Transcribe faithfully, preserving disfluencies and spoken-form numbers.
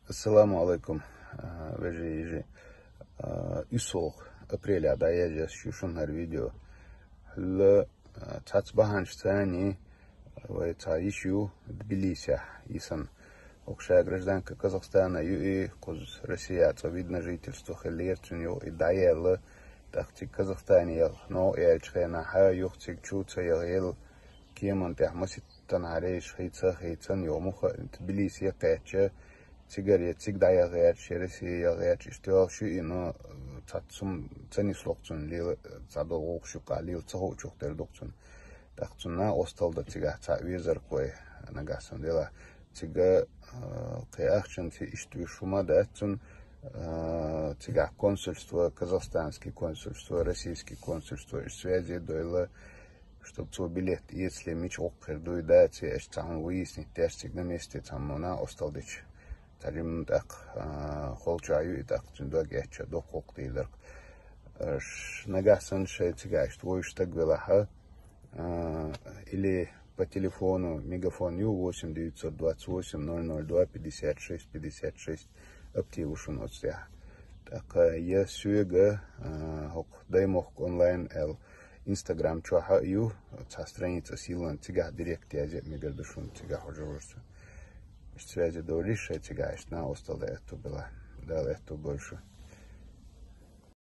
Ассаламу алейкум, а, вежи, ежи. А, исолх апреля да я жас шушунар видео. Хла, а, цац баханш цани, вай ца ишю Тбилисия, исан. Окша гражданка Казахстана ю и куз Россия, ца видно жительство хиллер цун ю и даела. Тахти Казахстане я, но я чхена ха юх цик чу ца я ел. Кеман тяхмасит тан ареш хица хицан ю муха Тбилисия кача. Цигар я циг да я гача, Россия я гача, иштвал шу и но цацум цани слокцун лил, цадолгук шу ка лил цаху чух тер докцун. Тахцуна остал да цига ца визар кой нагасан дела. Цига, э, кай ахчан ци иштви шума да цун, э, цига консульство, казахстанский консульство, российский консульство, и связи дойла, чтоб цо билет, если мич окхер дуй да, ци эш цам выяснить, тяж циг на месте цам мона остал дич. Тарим так, э, холчаю и так цун дог яча, док ок тилерк. Э, ш-, нагасан шай цига ишт вой штаг велаха, э, или по телефону Мегафон ю восемь девятьсот двадцать восемь ноль ноль два пятьдесят шесть пятьдесят шесть апти вушун оцтя. Так, э, я сюега, э, хок даймох онлайн эл Инстаграм чуаха ю, ца страница силан цига директ язе мегар душун цига хожурсу. Связи дориш, цига ишна остал да эту была. Дал эту больше.